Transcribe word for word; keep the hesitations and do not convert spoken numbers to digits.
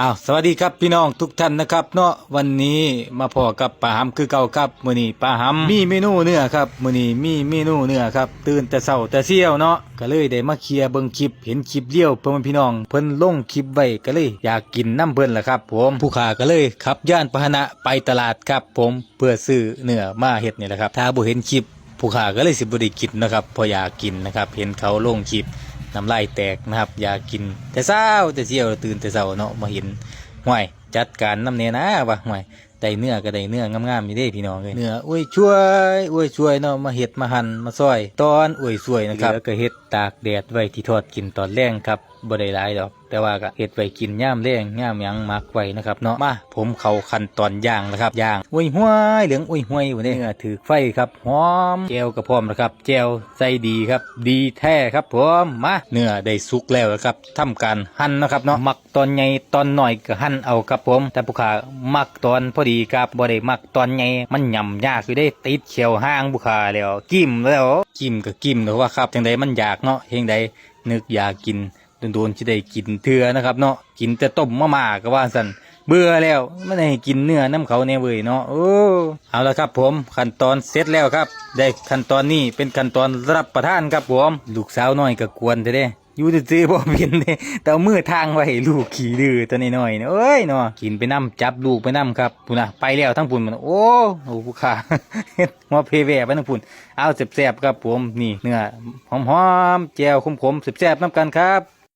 อ้าว สวัสดีครับพี่น้องทุกท่านนะครับเนาะ วันนี้มาพ้อกับป้าหำคือเก่าครับ มื้อนี้ป้าหำมีเมนูเนื้อครับ มื้อนี้มีเมนูเนื้อครับ ตื่นแต่เช้าแต่เสี้ยวเนาะ ก็เลยได้มาเคลียร์เบิ่งคลิป เห็นคลิปเดียวพ่อแม่พี่น้องเพิ่นลงคลิปไว้ ก็เลยอยากกินนำเพิ่นล่ะครับผม ผู้ข้าก็เลยขับยานพาหนะไปตลาดครับผม เพื่อซื้อเนื้อมาเฮ็ดนี่แหละครับ ถ้าบ่เห็นคลิป ผู้ข้าก็เลยสิบ่ได้กินนะครับ เพราะอยากกินนะครับ เห็นเขาลงคลิป น้ำลายแตกนะครับ อยากกิน แต่เช้าแต่เสี้ยว ตื่นแต่เช้าเนาะ มาเห็น ห้วย จัดการนำแหน่นะว่า ห้วย ได้เนื้อก็ได้เนื้องามๆอยู่เด้พี่น้องเอ้ย เนื้ออ้วยช่วย อ้วยช่วยเนาะ มาเฮ็ดมาหั่นมาซอย ตอนอ้วยช่วยนะครับ แล้วก็เฮ็ดตากแดดไว้ที่ทอดกินตอนแลงครับ บ่ได้หลายดอก แต่ว่าก็เฮ็ดไว้กินยามแลง ยามหยังหมักไว้นะครับเนาะ มา ผมเข้าขั้นตอนย่างแล้วครับ ย่าง อ้วยห้วย เหลืองอ้วยห้วยอยู่เด้ เนื้อถืกไฟครับ หอม แจ่วก็พร้อมแล้วครับ แจ่วใส่ดีครับ ดีแท้ครับผม มา เนื้อได้สุกแล้วครับ ทำการหั่นนะครับเนาะ มักตอนใหญ่ตอนน้อยก็หั่นเอาครับผม แต่ผู้ข้ามักตอนพอดีครับ บ่ได้มักตอนใหญ่ มันหย่ำยากอยู่เด้ ติดเขี้ยวห่างผู้ข้าแล้ว กิ่มแล้ว กิ่มก็กิ่มแล้วว่าครับ จั่งใดมันอยากเนาะ เฮ็ดจั่งใด นึกอยากกิน โดนๆสิได้กินเทื่อนะครับเนาะ กินแต่ต้มมาม่าก็ว่าซั่น เบื่อแล้ว มันให้กินเนื้อนำเขาแหน่เว้ยเนาะ โอ้ เอาละครับผม ขั้นตอนเสร็จแล้วครับ ได้ขั้นตอนนี้เป็นขั้นตอนรับประทานครับผม ลูกสาวน้อยก็กวนแท้เด้ อยู่ซื่อๆบ่เป็นเด้ แต่เอามือทางไว้ ลูกขี้ดื้อตัวน้อยๆเนี่ย เอ้ยเนาะ กินไปนำ จับลูกไปนำครับ พุ้นน่ะ ไปแล้วทั้งพุ้นมัน โอ้ โอ้ ผู้ข้า หัวเพแว่ไปทั้งพุ้น เอาแซ่บๆครับผม นี่เนื้อหอมๆ แจ่วขมๆ แซ่บๆนำกันครับ